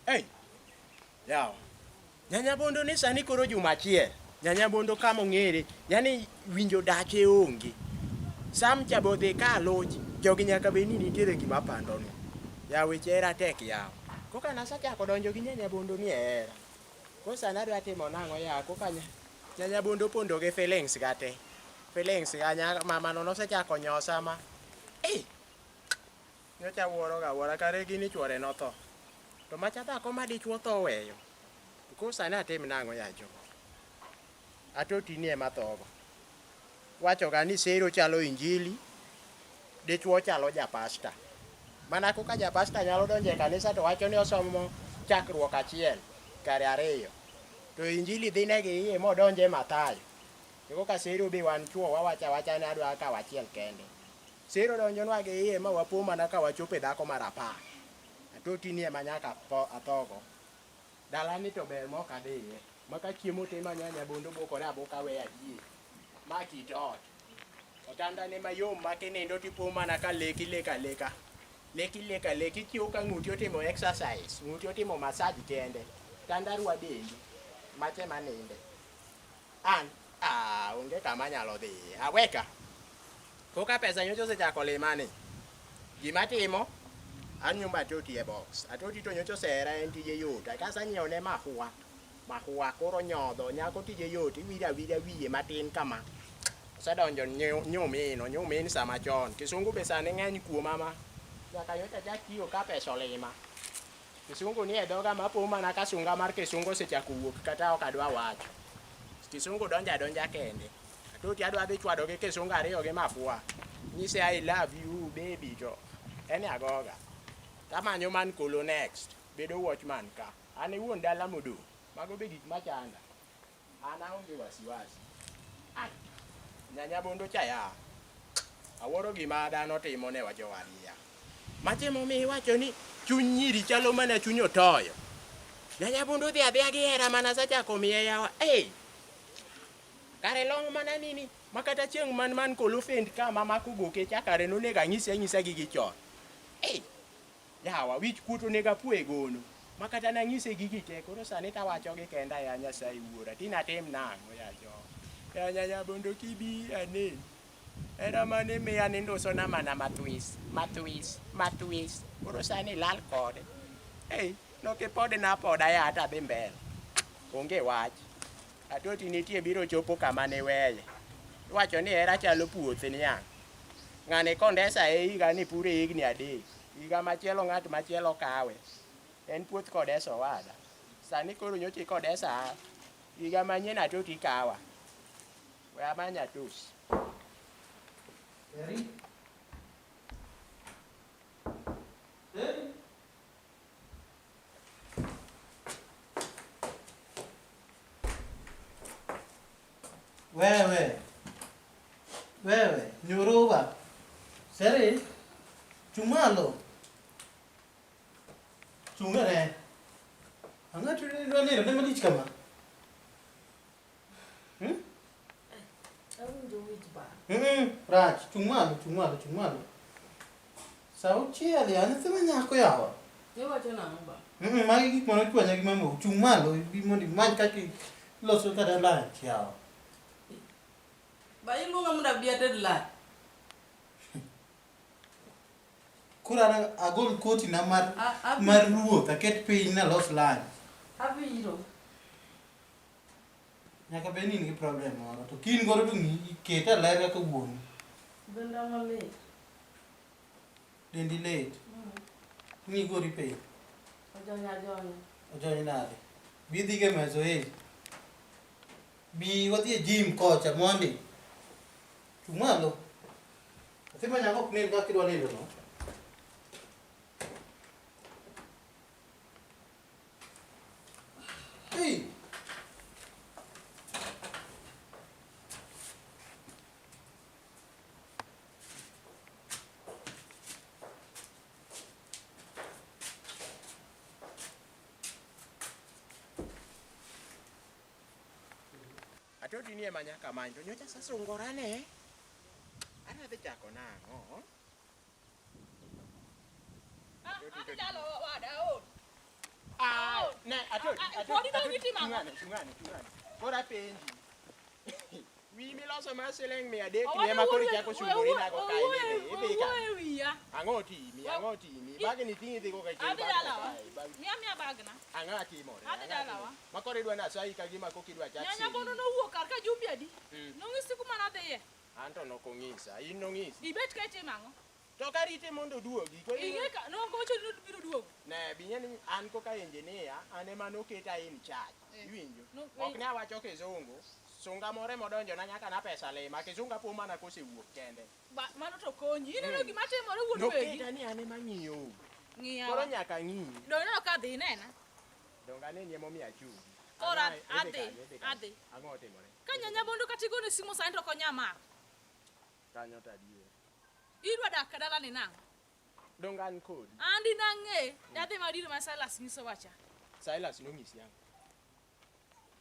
Hey. Yawa. Nyanya bondo ni sani koro juma achiel. Nyanya bondo kama ong'ere, yani winjo dache onge. Sam cha be odhi ka aluch, jogi nyaka bed ni nitiere gima pando ni. Ya weche hera tek yawa. Koka nasechako donjo gi nyanya bondo ni e hera. Koro sani adwa timo nang'o ya koka nyanya bondo opondo gi feelings ga te. Feelings ga nya mama no nosechako nyosa ma. Hey! Nyocha awuoro ga awuora kare gini chuore notho. To macha dhako ma dichuo tho oweyo. To koro sani atim nang'o ya jo? Atoti ni ema thogo. Wacho ga ni sero chalo injili, dichuo chalo japasta. Mana koka japasta nyalo donjo e kanisa to wacho ni osomo chakruok achiel kare ariyo. To injili dhi ne gi iye modonj e Mathayo. To koka sero be wan chuo wawacho awacha ni adwa kawo achiel kende. Sero donjonwa gi iye ma wapo mana ka wachopo e dhako mar apar. Atoti ni ema nyaka athogo. Dalani to ber mok adhiye. Ma ka chiemo to ima nyanya bondo bokore aboka weya yie. Ma kit ot. Otandane mayom ma kinindo tipo mana ka lek ilek aleka. Lek ilek aleka ichiew ka ng'uti otimo exercise. Ng'uti otimo massage kende. Tandarua dendi. Mache maninde. An ah, onge kama anyalo dhiye. Aweka. Koka pesa nyocha osechako lima ni. Gima timo, anyumbo atoti e box. Atoti to nyocha osehera en tije yot. Kasa nyiewo ne mahua. Mahua koro nyodho, nyako tije yot, iwiro awira wiye matin kama. Osedonjo nyumin, onyumin sama chon. Kisungu be sani ng'eny kuoma ma. Nyaka nyocha achak tiyo ka pesa olima. Kisungu ni e dhoga ma po mana ka sunga mar kisungu osechako wuok kata ok adwa wacho. Kisungu donjo adonja kende. Atoti adwa dhi chwado gi kisungu ariyo gi mafua. Nyise I love you baby to en e agoga. Tamanyo man kolo next. Bedo watchman ka. An e wuon dala modong'. Mago be gik machanda. An aonge wasiwasi. Ai, nyanya bondo cha ya. Awuoro gima dhano timo ne jowadgi ya. Mache momiyo iwacho ni chuny nyiri chalo mana chuny otoyo. Nyanya bondo dhi adhiya gi hera mana asechako miye yawa. Ei! Kare long mana nini ma kata chieng' man man kolo fend ka ma mako goke cha kare nonego anyise anyisa gigi chon. Ei! Yawa wich kuot onego apuo e gono. Ma kata nanyise gigi te koro sani tawacho gi kenda ya Nyasaye wuora. Tin atim nang'o ya jo. Ya nyanya bondo kibi aneni. Hera mane miya ni ndusona mana mathwis, mathwis, mathwis. Koro sani ilal kode. Ei, nokipodna apoda ya tadhi mbele. Onge wach. Atoti nitie biro chopo kama niweye. Iwacho ni hera chalo puoth niang'. Ng'ani kondesa e higa ni pure higni adek. Higa machielo ng'at machielo kawe. En puoth kodesa owada. Sani koro nyocha ikodesa higa manyien atoti kawa. We amany atos. Eri. Eri. Wewe. Wewe, nyuruba. Seri. Chumalo. Chungere. Ang'o to idwa nindo ne malich kama? Hmm? Awinjo wich bar. Rach, chung' malo, chung' malo, chung' malo. Sa auchiel ya, nyathi ma nyako yawa. Iwacho nang'o ba? Magi gik mane ochwanya gi mamau. Chung' malo, ibi mondo imany kaka iloso kata lunch yawa. Ba iluonga mondo abi ated lunch. Koro an agol koti na mar mar ruoth aket piny nalos lunch. Abiro. Nyaka bed ni in gi problem moro. To ka in godo to ng'i kete e ler kaka wuonu. Denda malit. Dendi lit. Ng'i gori piny. Ojony ajonya. Ojony nade? Bi idhi e mazoezi. Bi wadhi e gym kocha mondi. Chung' malo. Nyathi ma nyako ok nind kaka idwa nindo no. Hey! Atoti ni ema nyaka many to nyocha asesungora ne. An adhi chako nang'o? Atoti, Ah, ah, atoti, podi dong' atoti, itimo ang'o? chung'ane, chung'ane, chung'ane. Koro apenji. Wiyi miloso mar siling 300 ni Owadwa ema koro wuoyo- ichako sungori nago kae wuoyo- ni idhi ka. wuoyo e wiya. Ang'o timi? Ang'o timi? Bagni ting'i idhigo ka ikel Adhi bag dalawa. kae, bag- Miya miya bagna. Ang'o timore? Adhi Ang'o dalawa. timore? Ma koro idwa nasayi ka gima koka idwa chak Nyanya siri. bondo nowuok kar ka jumbi adi? Mm. Nong'isi kuma nadhiye. An to nokong'isa. In nong'isi. Ibet ka itimo ang'o? To karite mondo oduogi. Koro Ing'e ka nogocho ni biro duogo. Ne, bing'e ni an koka engineer, an ema noketa in charge. Eh. Iwinjo? No, Ok ne awacho kizungu. Sunga moro emodonjona nyaka na pesa lima. Kizungu apo mana kosewuok kende. Ba, mano to konyi. Ineno Mm. gima timore wuod wegi. Noketa ni an ema ng'iyo. Ng'iya. Koro nyaka ng'iyi. Dong ineno ka dhi inena. Donge aneni emomiyo achungi. Koro Ang'o- idhi adhi, kanye, idhi kanye? adhi. Ang'o otimore? Ka nyanya bondo kata igone simu sani to ok onya mako. Kanyo to adier. Idwa dak ka dalani nang'o? Donge an kodi. An dinang'e dadhi madiro ma Silas nyisowa cha. Silas nonyisi ang'o?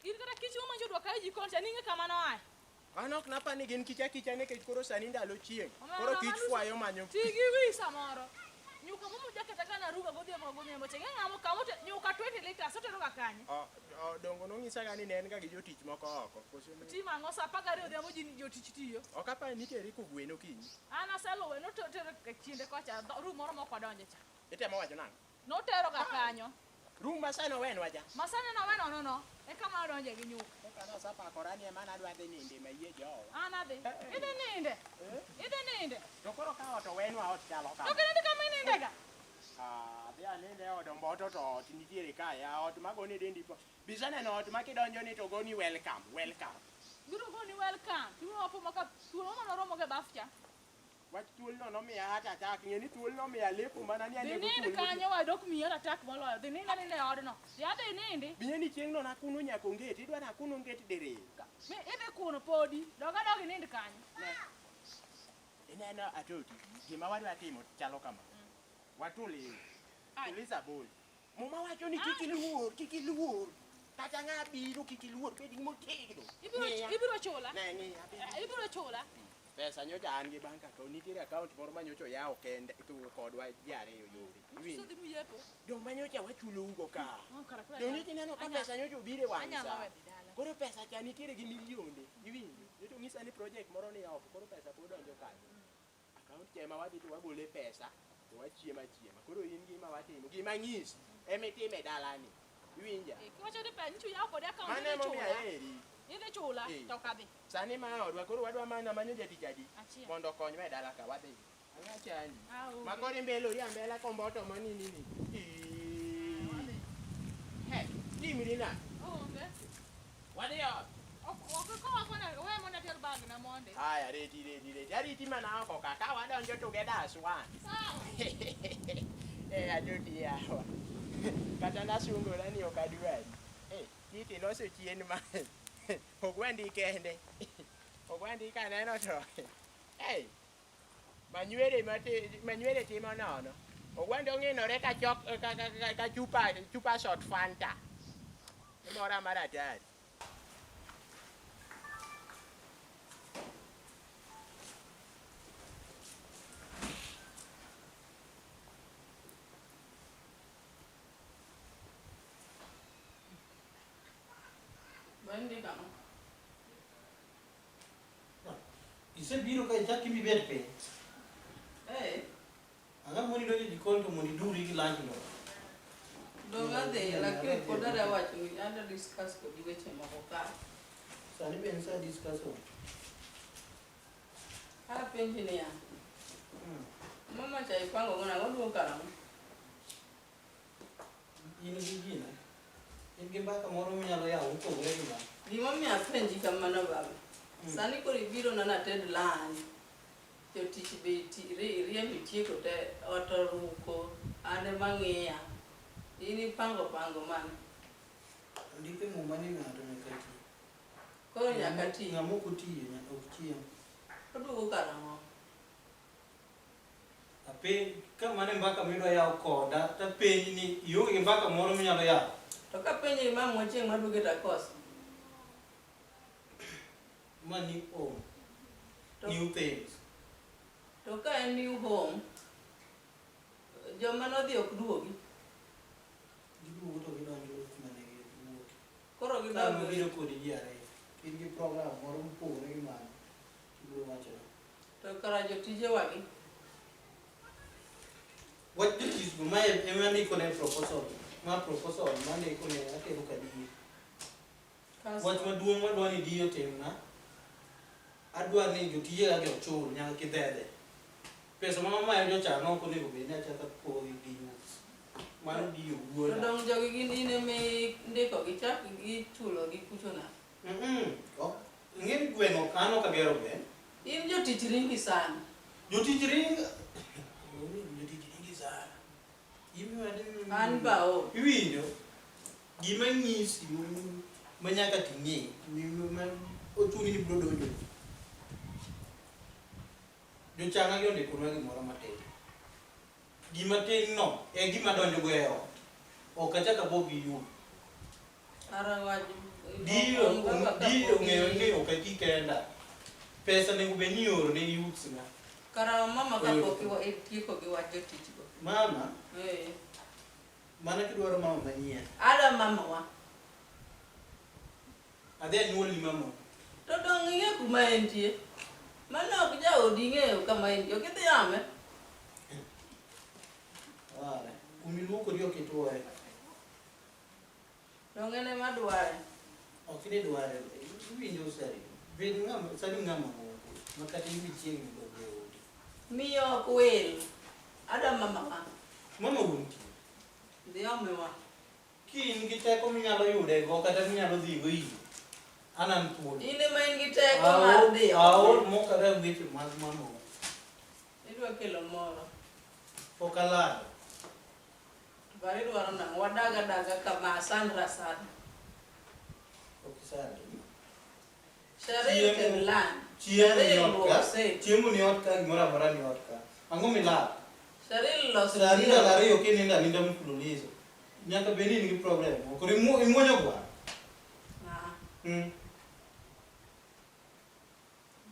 In kata kich momanjo dwa kae jikon cha ning'e kama noaye. An ok napa ni gin kicha kicha nikech koro sani ndalo chieng'. Omera, Koro kich mano- fwayo manyo. Ti gi wi samoro. Nyuka momo jaketa ka naruga godhiambo ka godhiambo cha. Ing'e ng'amo kamo te nyuka 20 liters otero ga kanye. O, dongo nonyisa ga ni ne en ga gi jotich moko oko. Koso ne- Timo ang'o sa 12 odhiambo ji jotich tiyo. Ok apar ni iteri kogwen okinyi. An aseluwe notero e chiende kocha room moro mok wadonje cha. Itemo wacho nang'o? Notero ga kanyo. Room ma sani owenwa cha. Masane nowe nono no. E kama nodonje gi nyuka. Koka nosapakora ni ema nadwa dhi ninde mayie jowa. An adhi. Idhi ninde. Idhi ninde. To koro ka ot owenwa ot chalo To kama. kendo kama inindega. Ah, adhi aninde e od omboto to ot nitiere ka ya ot magoni dendi po. Biseneno ot ma kidonjo ni to goni welcome, welcome. Biro goni welcome. Ibiro wapo maka thuolo mano romo ge baf cha. Wach thuolno nomiya heart attack, ng'e ni thuolno omiya lepo mana ni Dhi anego nind thuol. kanyo wadok miyi heart attack moloyo. Dhi nind aninda e odno. Dhi adhi nindi. Bing'e ni chieng'no nakuno nyaka onget, idwa nakuno onget diriyo. Mi idhi kuno podi. Dog adog inind kanyo. Ineno atoti, gima wadwa timo chalo kama. Watuliu. Ai. Tuliza bol. Muma wacho ni kik iluor, kik iluor. Kata ng'a biro kik iluor, bed motegno. Ibiro Ng'iya. ibiro chula. Ne, ng'iya. Eh, Ibiro chula. Pesa nyocha an gi bank account, nitiere account moro ma nyocha oyawo kende to kodwa ji ariyo yore. Iwinjo? Sodhi muyepo. Dong' ma nyocha wachulougo ka. Oh, kara koro Dong' anyalo- nyocha ineno ka anyalo- pesa nyocha obiro e wang' Anyalo sa. we dhi dala. Koro pesa cha nitiere gi milionde. Iwinjo? Nyocha onyisa ni project moro ni oko, koro pesa pod donjo kanyo. Account cha ema wadhi to wagole pesa to wachiemo achiema. Koro in gima watimo, gima anyisi ema itime e dalani. Iwinja? Eh, Kiwacho ni pesa nyicho yawo kode account Mano idhi emomiyo chula. aheri. Idhi chula Eh. to ok adhi. Sani ma odwa koro wadwa mana manyo jatich adi Achiel. mondo okonywa e dala ka wadhi. Ang'o chandi? Ah, onge. Ma koro imbelori ambela komboto manini ni. Wadhi. He, timri na. Onge. Wadhi ot. Ok ok kowa kona we mondo ater bagna monde. Aya, reti, reti, reti. Ariti mana oko ka. Ka wadonjo together as one. Sawa. Eh, atoti yawa. Kata nasungora ni ok adwari. Eh, kiti loso chien ma. Ogwendi kende. Ogwendi kaneno to. Hey. Manywere mati manywere timo nono. Ogwende ong'inore ka chok ka, ka, ka, ka chupa chupa shot Fanta. Mora mar atari. Ba indiko ang'o? Isebiro ka ichak mibet piny. Eh, Ang'o moni donjo e jikon to mondo iduri gi lunch no. dong adhi lakini pod adwa wacho ni adwa discuss kodi weche moko ka. Sani be en sa discuss on. Apenji niya, mama cha ipango go nang'o oduogo karang'o? In gi gina. In gi mbaka moro minyalo yawo mopogore gi ma. Gimomiyo apenji kamano baba, sani koro ibiro na nated lunch, jotich be iriembo itieko te, ot oruko, an ema ng'iya. In ipango pango mane? Ondik e muma ni ng'ato nyaka ti. Koro nyaka ti. Ng'ama ok otiyo nyaka ok chiem. Oduogo karang'o? Apenj ka mano e mbaka midwa yawo koda tapenji ni ionge gi mbaka moro minyalo yawo. To kapenji mamwa chieng' maduoge takoso. Ma new home. To, New things. to ka en new home, joma nodhi ok duogi. Giduogo to gidonjo kuma ne Ka gidog. mabiro kodi ji ariyo. In gi program moro mopogore gi mano. Ibiro wacho. To kara jotijewagi. Wach jotich go mae ema ndiko ne proposal. Ma proposal ma ndiko ne atero ka diyo. Kasto- Wach maduong' madwa ni diyo timna. Adwa ni jotije gi ochul nyaka kidhedhe. Pesa ma mamayo jochan ok onego bed ni achaka pogi gi youth. Mano diyo To wuoda. dong' jogi gin in ema indikogi chak ichulogi kucho na. Ok, ing'e ni gweng' ok an ok agero gweng'. In jotich ringi sana. Jotich ring jotich ringi sana. An be aol. Iwinjo? Gima nyisi ma nyaka ting'e ma ochuni ni biro donjo. Jochanga gi ondikonwa gimoro matin. Gima tin no e gima donjo go e ot. Ok achak abog gi yudo. Ara wach. Diyo baba ka diyo pok ong'eyo ni ok ati kenda. Pesa onego bed ni ioro ne youths ga. Kara mama kapok itieko gi wach jotich go. Mama, Eh. mana kidwaro mama manyien. Ada mamawa. Adhi anyuolni mama. To dong' ing'e kuma entie. Mano ok jaodi ing'eyo kama entie. Ok idhi ame. Ware. Kumiluokori ok ituoye. Dong' en ema dware. Ok ni dware. Iwinjo sani. Bed ng'ama sani ng'ama ng'ongo. Ma kata in chiegni donjo e odi. Miyo ok wil. Ada mamawa. Mama wuon ti. Dhi omiwa. Ki in gi teko minyalo yude go kata minyalo dhi go ire. An an thuolo. In ema in gi teko mar dhi. Aol mok ada weche mag mama. Idwa kelo moro. Pok alalo. Kare idwaro nang'o? Wadag adaga kama asandra sana. Ok isandi. Sherehe Chiemo. ted lan. Chiemo ni Sherehe ot ka. luok se. Chiemo ni ot ka, gimoro amora ni ot ka. Ang'o milal? Sherehe los Saa ndalo ariyo kinindo aninda mfululizo. Nyaka bed ni in gi problem. Koro imuonyo gwang'. Ah,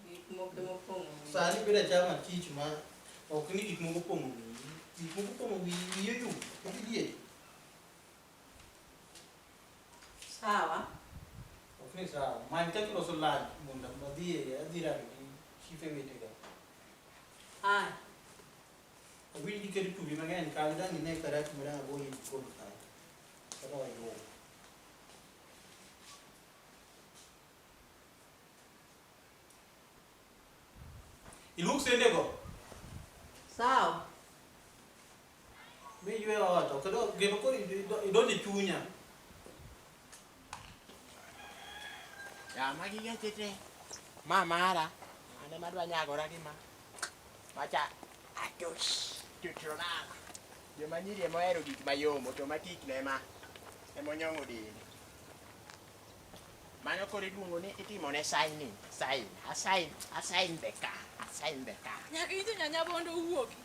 gik moko mopong'o. wiyi. Sani bedo achama tich ma ok ni gik moko opong'o wiyi. Gik moko opong'o wiyi, wiyi oyudo. Ok idieri. Sawa. Ok ni sawa. Many kaka iloso lunch mondo adhi adhi rado gi chife wetega. Aya. Awinj giketo chumbi mang'eny kanyo dang' ine karati ma dang' agoyi e jikon kanyo. Kaka wayom. Iluok sende go. Sawa. Mi ywe ot, ok geno koro idonjo e chunya. Ya magi geche te. Ma mara. An ema adwa nyagora gi ma. Macha atos tutronala. Joma nyiri ema ohero gik mayom to ma tik ne ema emonyong'o dende. Mano koro iluongo ni itimo ne signing, sign, a sign, a sign the car, a sign the car. Nyaka injo nyanya bondo owuogi.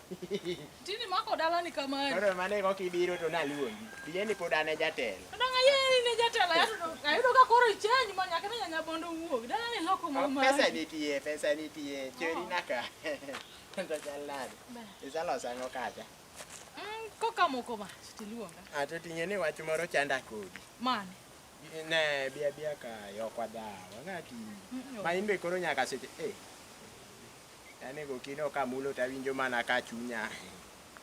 Tini mako dalani kamano. Koro mano e kaka ibiro to naluongi. Tije ni pod an e jatelo. To dong' ayieri ne jatelo ya to ayudo ka koro ichange ma nyaka ne nyanya bondo owuogi. Dalani loko ma Oh, pesa mari. nitie, pesa nitie. Chori naka. To chal nade? Ber. Iseloso ang'o kacha? Koka moko mach tiluonga. Ah, to ting'e ni wach moro chanda kodi. Mane? Ne, bia bia kae, ok wadhaw. Ang'a timi. Mm, Ma in be koro nyaka seche eh. Yaani gokino kamulo tawinjo mana ka chunya.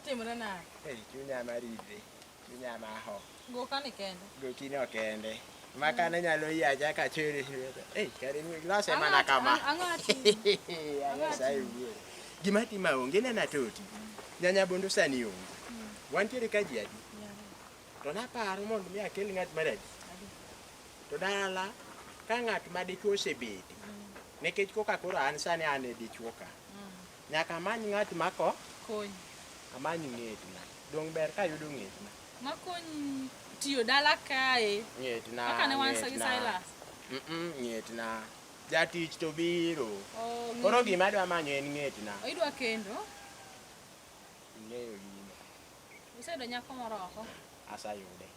Timre nade? Eh, chunya maridre. Chunya maho. Go kani kende. Gokino kende. Ma kane nyalo yacha ka chori. Eh, kare lose mana kama. Ang'o atimi? Nyasaye wuoro. Gima tima onge nena toti. Nyanya bondo sani onge. Wantiere ka ji adi? To naparo mondo mi akel ng'at mar adi. To dala ka ng'at ma dichuo osebete. Nikech koka koro an sani an e dichuo ka. Nyaka amany ng'at mako Konyi. amany ng'etna. Dong' ber kayudo ng'etna. Makonyi tiyo dala kae. Ng'etna. Kaka ne wan gi ng'etna. Silas. Ng'etna. Jatich to biro. Oh, Koro gima adwa manyo en ng'etna. Idwa kendo? Ing'eyo gino. Iseyudo nyako moro oko? Aseyude.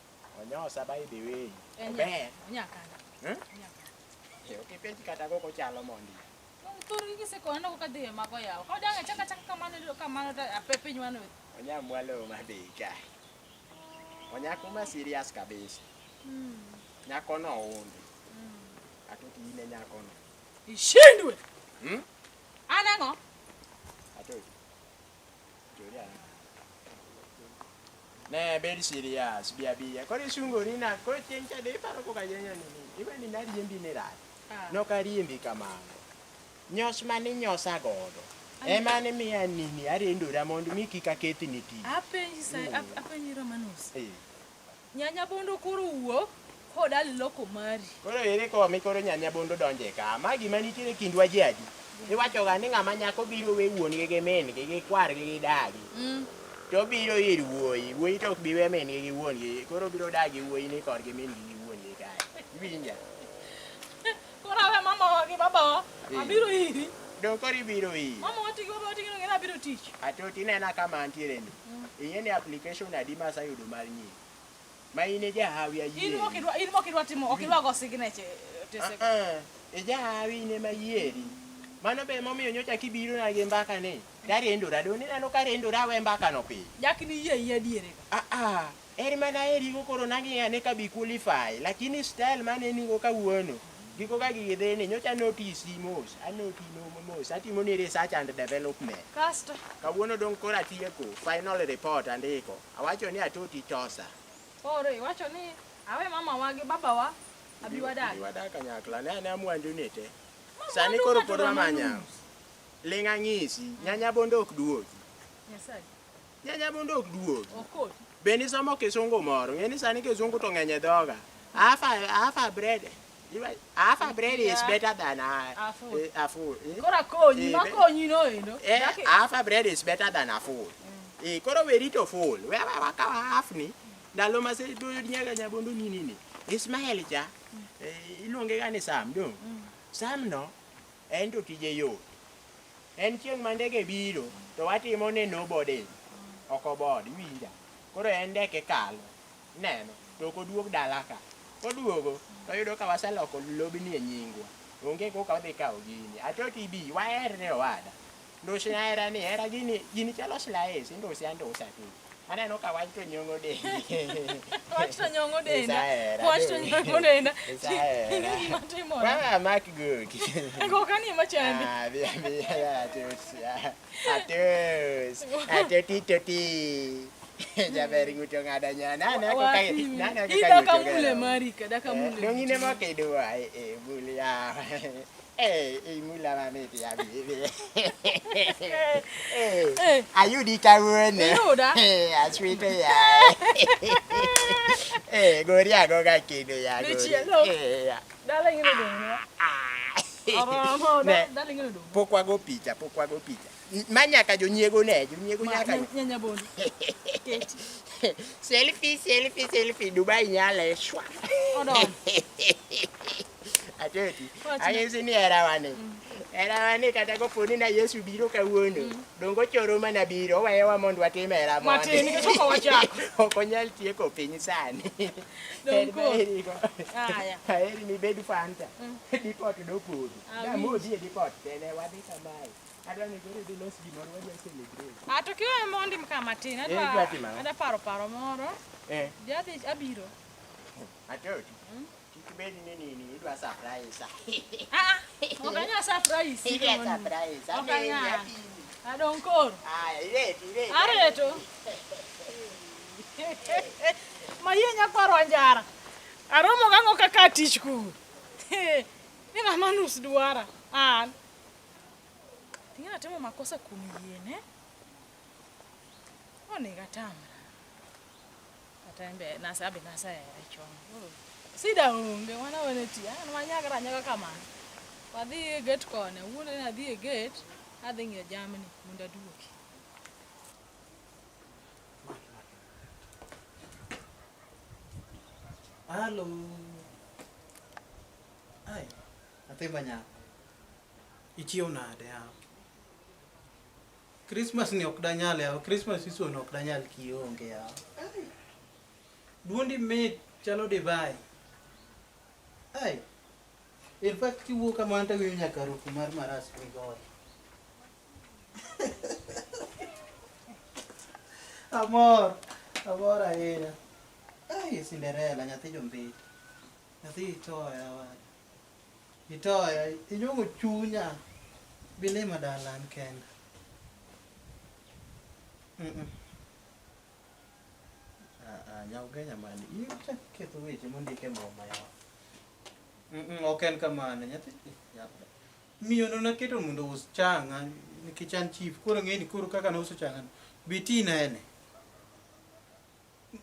Onyosa by the way. En Ober. Onyakanda. Hmm? Onyakanda. Eh, Ok ipenj kata koko chalo mondi. Thurgi gisekona kaka dhi e mago yawa. Ka dang' achaka achaka kamano iyudo ka mano to ape piny wano. Onya mwalo Homa Bay ka. Onyako ma serious kabisa. Nyako no oundi. Atoti in e nyako no. Ishindwe. Hmm? An ang'o? Atoti. Jori ana. Ne bed serious, bi abiya. Koro isungori na, koro chieng' cha de iparo koka yenya ni ni. Iwe ni nariembi ni rach. Ah. Nok ariembi kamano. Nyos mane inyosa godo. Ema ne miya nini arendora mondo mi kik akethni tich. Apenji sa apenji Romanus. Eh. Nyanya bondo koro wuok koda loko mari. Koro ere komi koro nyanya bondo donje ka. Ma gima nitiere kindwa ji adi. Iwacho ga ni ng'ama nyako biro we wuon gi gi min gi gi kwar gi gi dagi. To obiro ir wuoyi. Wuoyi to ok bi we min gi gi wuon gi. Koro obiro dagi wuoyi ni korgi min gi gi wuon gi kae. Iwinja? Koro awe mamawa gi babawa Eh. abiro iri. Dong koro ibiro ir. Mamawa tigi babawa tigi nong'e abiro tich. Atoti inena kama antiere ni. Ing'e ni application adi masayudo mar nyiri. Ma in e jahawi ayie. In mok idwa in mok idwa timo ok idwa go signature otese. Ah, ah. E jahawi in ema yieri. Mano be emomiyo nyocha kibiro na gi mbaka ni. Tarendora, dong ineno ka rendora awe mbaka no piny. Jak ni yie yie adiere ka. Ah ah. Eri mana erigo koro nang'iyo ane ka bi qualify, lakini style mane nigo kawuono. Giko ka gigi dhi ni nyocha notisi mos, anoti no mos, atimo ni research and development. Kasto Kawuono dong koro atieko final report andiko. Awacho ni atoti tosa. koro iwacho ni awe mamawa gi babawa abi wadak. Abi wadak kanyakla, ne ane mwandu ni te. Ma Sani mwandu koro ng'ato pod Romanus. wamanya. Ling' ang'isi, nyanya bondo ok duogi. Nyasaye. Nyanya bondo ok duogi. Okoti. Be nisomo kisungu moro? Ng'e ni sani kisungu to ng'eny e dhoga. Half a bread. Half a bread is Yeah. better than a, A full. a full. Eh? Koro akonyi, Eh, makonyi no endo. Eh, Dak- half a bread is better than a full. Eh, koro weri to full. We we wakawa half ni. Ndalo ma nyaga nyabondo nini ni. Ismael cha. Eh, iluonge ga ni Sam dong. Sam no en to tije yot. En chieng' ma ndege biro to watimo ne no boarding. Ok oboard, iwinja. Koro en ndeke kalo. Neno, to ok oduog dala ka. Koduogo, to oyudo ka waseloko lobni e nyingwa. Onge koka wadhi kawo gini. Atoti bi, waherre owada. Ndusna hera ni, hera gini, gini chalo slice, induse andusa tu. Aneno ka wach to nyong'o dendi. Wach to nyong'o denda. Isahera, Wach to dong. nyong'o denda. Isahera. Ing'e gima timore. Wewe mak goki. Goka ni ema chandi. Ah, via via atos. Atos. Atoti toti. Jaber ng'uto ng'ado nya. Nana ko ka nana ko ka. Idaka mule mari ka, daka mule. Dong ine mo kidwa e mule ya. Eh, e mula mamit ya bibi. Eh. Eh. Ayudi kawuono. Iyuda? Eh, aswito ya. Eh, gori agoga kendo ya. gori. Dichielo. Eh, ya. Dala ing'e dong. Oromo, Ne. dala ing'e dong. Pok wago picha, pok wago picha. Ma nyaka jonyiego ne, jonyiego nyaka. Nyanya bondo. Keti. Selfie, selfie, selfie. Dubai nyale shwa. Odon. Atoti. Wachna. Ang'isi ni hera wane. Hera wane kata kopo ni na Yesu biro kawuono. Dongo choro mana biro oweyowa mondo watim hera mondi. Matin, nikech ok wachako. Ok onyal tieko piny sani. Dong Heri koro. maherigo. Aya. Aheri mibed Fanta. Dipot nopodho. Awinji. Namodhi e dipot tene wadhi kamae. Adwa ni koro idhi los gimoro wadwa celebrate. Ah, to kiweyo mondi ka matin, Eh, adwa idwa timo ang'o? adwa paro paro moro. Eh. Jadhi abiro. Atoti. Kik bed ni nini idwa surprise. Ah, ah, ok anyal surprise. Idwa surprise. Ok Aneni, anyal. apimi. Adong koro. Aya, ireto, ireto. Areto. Mayie nyakwar Wanjara. Aromo gang'o kaka tich kuro. Ni Romanus dwara. An. Ting'e natimo makosa kuom yiene. Onego atamra. Kata en be nasa abe nasehere chon. Koro sida onge wan awene ti. An wanyagra anyaga kamano. Wadhi e gate koni. Awuondra ni adhi e gate adhi ng'iyo jamni mondo aduogi. Halo. Ai, nyathi ma nyako. Ichiew nade yawa? Christmas ni ok danyal yawa, Christmas season ok danyal kionge yawa. Ai. Duondi mit chalo divai. Ai. In fact kiwuok kamano to awinjo nyaka harufu mar maras migoyo. Amor, amor ahinya. Ai, Cinderella, nyathi jombit. Nyathi itoya wada. Itoya, inyuogo chunya. Bilima dala an kenda. Mm-mm. Ah, ah, nyaugenya mani. In chak ketho weche mondik e muma yawa. Mm-mm, ok en kamano nyathi. Miyo no naketo mondo ous chang'a nikech an chief. Koro ng'eni koro kaka nouso chang'a no. Be tinene.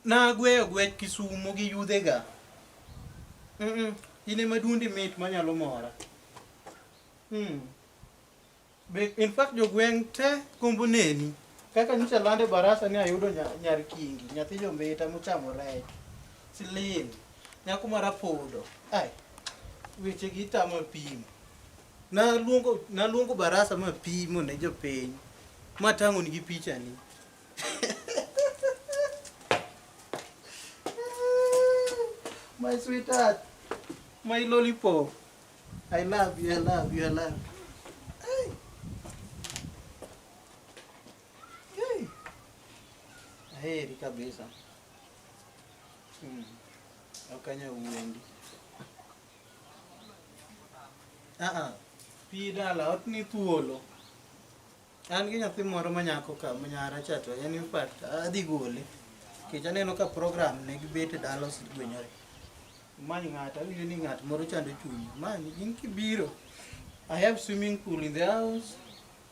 Nagweyo gwech Kisumo gi yudhega. Mm-mm. In ema duondi mit manyalo mora. Mm. Be, in fact jogweng' te gombo neni. Kaka nyocha lande barasa ni ayudo nya, nyar kingi, nyathi jombeta mochamo rech. Slim, nyako marapodo. Ai, weche gi tama pimo. Naluongo barasa ma pimo ne jopiny. Matang'o nigi pichani. My sweetheart, my lollipop. I love you, I love you, I love you. Hey. Hey. Aheri kabisa. Mm. Ok anyal wuondi. Ah ah. Pi dala, ot ni thuolo. An gi nyathi moro ma nyako ka, ma nyara cha to en in fact adhi gole. Nikech aneno ka program ne gibet e dala osegwenyore. Many ng'ato, awinjo ni ng'at moro chando chunyi. Many, in kibiro. I have swimming pool in the house,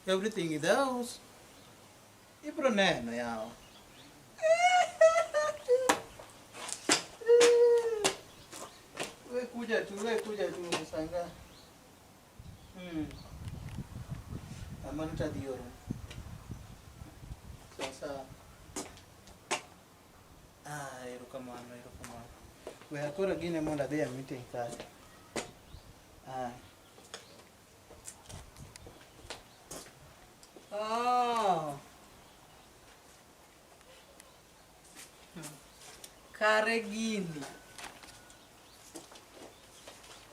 everything in the house. Ibro neno yawa. We kuja tu, we kuja tu, sanga. Mm. Amano tadhi oro. Sawa sawa. Ah, erokamano, erokamano. We koro gine mondo adhi e meeting kacha. Ah. Oh. Kare gini.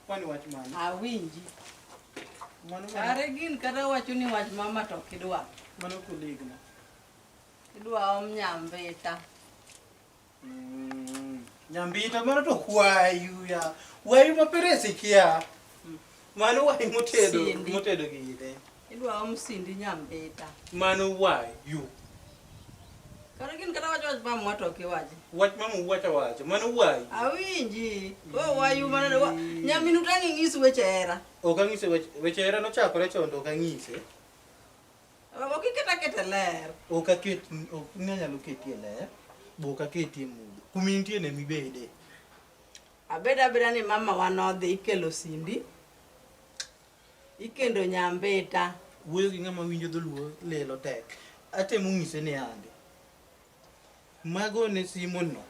Kwani wach mane? Awinji. Mano mano Kare gin kata wacho ni wach mama to ok idwa. mano colleague na. Idwa om nyambita. Mm. Nyambita mano to kwayu ya. Wayu ma peresi kia. Mano wayu motedo Sindi. motedo gine. Idwa om sindi nyambita. Mano wayu. Kare gin kata wacho wach mama to ok iwachi. Wach mama wacho wacho. Mano wayu. Awinji. O wayu mana wa, nyaminu tang' ing'is weche hera. Ok ang'ise weche weche hera nochakore chon to ok ang'ise. Ok iket aketa ler. Ok aket ok ne anyalo ketie ler. Bo ok aketie mudho. Kuma intie ne mibede. Abeda abeda ni mama wa nodhi ikelo sindi. Ikendo nyambita. Wuoyo gi ng'ama winjo dholuo lilo tek. Atemo ng'ise ni ande. Mago ne simo no.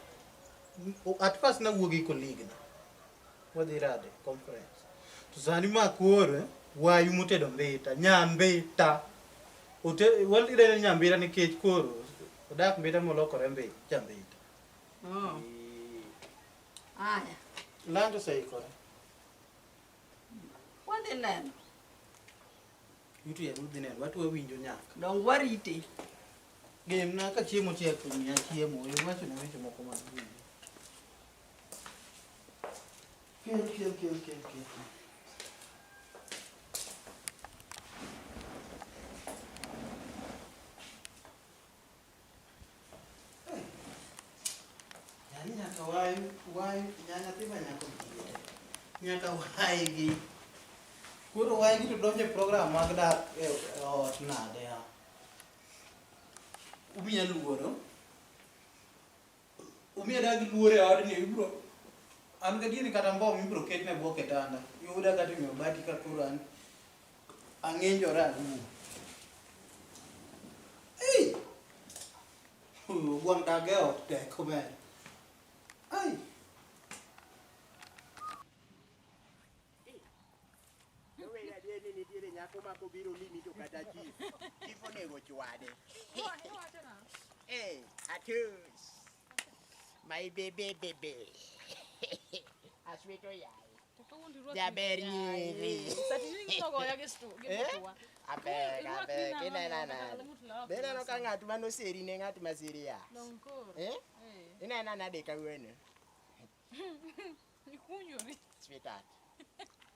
At first nawuo gi colleague na. Wadhi rade conference. To sani ma koro wayu motedo mbita, nyambita. Ote walidene ni nyambita nikech koro odak mbita molokore mbita, jambita. Oh. Aya. Land oseikore. Wadhi neno. Yuto ya udhi neno, watu wawinjo nyaka. Dong warite. Gemna ka chiemo chiek to miya chiemo, iwacho na weche moko mag winjo. Kel, kel, kel, kel, kel. Yani nyaka wayu, wayu, nyathi ma nyako gi. Nyaka wayi gi. Koro wayi gi to donjo e program mag dak e e ot nade ya? Umiya luoro. Umiya dag luoro e odni ibro an gadieri kata mbom ibro ketne e bwo kitanda. Yuda kata e mabati ka koro an ang'injora arumo. Ei! Gwang' dak e ot tek omera. Ai! Oweyo adier ni nitiere nyako ma kobiro limi to kata chief. Chief onego chwade. Eh, atus. My baby baby. Asweto yaye. Jaber nyiri. Eh? Aber, aber, kinena nade? Be ineno ka ng'at manoseri ne ng'at ma serious? Eh? Inena nade kawuono? Ikunjori. Sweetheart.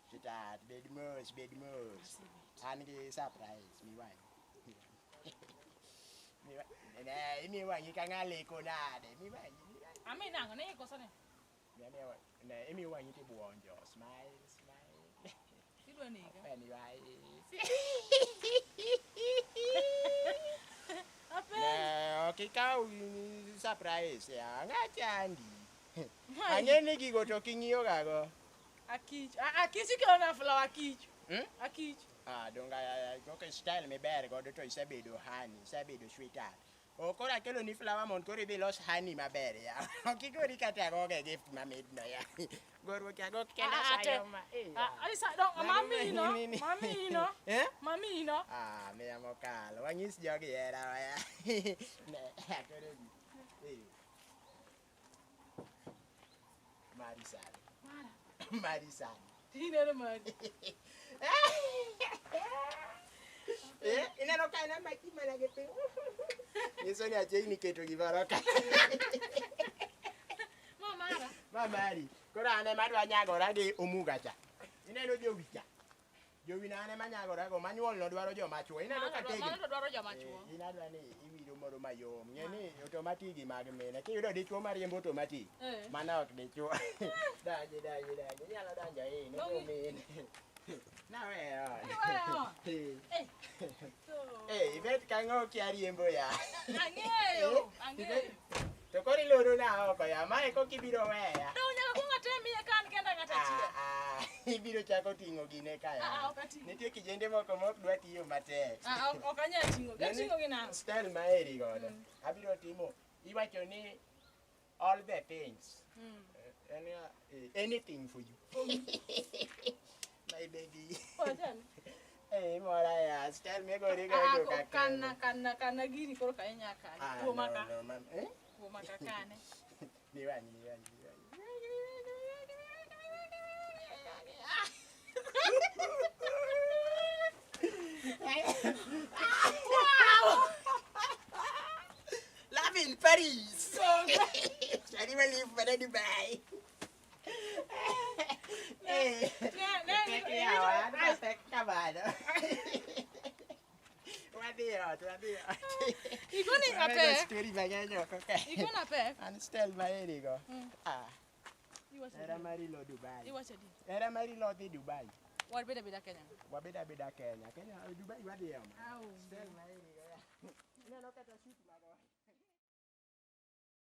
Sweetheart, bed mos, bed mos. An gi surprise miwang'i. Ne, imi wang'i ka ng'a leko nade? Mi wang'i, mi wang'i. Ami nang'o ne ikoso ne? Ne, imi wang'i tibuonjo. Smile, smile. Idwa nega. Open your eyes. Apenji. Ne, ok ikaw surprise ya. Ng'a chandi. Ang'e ni gigo to king'iyo gago. Akich. Akich ikelona flower akich. Hmm? Akich. Ah, donga ok style miber godo to isebedo honey, isebedo sweetheart. O koro akelo ni flower mondo koro idhi los honey maber ya. Ok igori kata agoge gift mamit no ya. Goruok agok kenda sayo ma. Isa dong mami no. Mami no. Eh? Mami no. Ah, miya mokalo. Wanyis jogi hera ya. Ne, akoro gi. Eh. Mari sana. Mara. Mari sana. Tineno mari. Eh, ineno ka en amaki mana gi piny. Nyiso ni achiegni keto gimoro ka. Ma mara. Ma mari. Koro an ema adwa nyagora gi omuga cha. Ineno jowi cha. Jowi na an ema nyagora go manyuol no dwaro joma chuo. Ineno ka tegno. Mano to dwaro joma chuo. Eh, in adwa ni iwiro moro mayom. Ng'e ni otomatic gi mag mine. Kiyudo dichuo mariembo otomatic. Eh. Mano ok dichuo. Donji, donji, donji. Inyalo donjo in. Dongi. Mine. Naweyo. Iweyo. Eh. Eh. Eh, ibet ka ng'o kia riembo ya. Ang'eyo, ang'eyo. To koro iloro na oko ya, mae koka ibiro weya. Dong nyaka kuong atem iye ka an kenda ng'at achiel. Ah, ah, ibiro chako ting'o gine ka ya. Ah, ah, ok ating'. Nitie kijende moko mok dwa tiyo matek. Ah, ok anyal ting'o. Gating'o gi nang'o? Style maheri godo. Abiro timo, iwacho ni all the things. Anything for you. My baby. Wachani. Eh, mora ya, style migori Ah, godo kaka. kana kana kana gini koro ka inya kane. Ah, Kuoma no, ka. no, mam. Eh? Kuoma ka kane. Miwang'i, miwang'i, miwang'i. Wow! Love in Paris. Shall we leave for Dubai? Eh. Ne, ne, Pek yawa, adwa pek kamano. Wadhi ot, wadhi ot. Igoni Wamego apek. story mang'eny oko ka. Igona pek. An style maheri go. Ah, Iwacho hera adi? mari lo Dubai. Iwacho adi? Hera mari lo dhi Dubai. Wabed abeda Kenya. Wabed abeda Kenya. Kenya, Dubai wadhi ema. Au. Style maheri go ya. Ineno kata suit mago.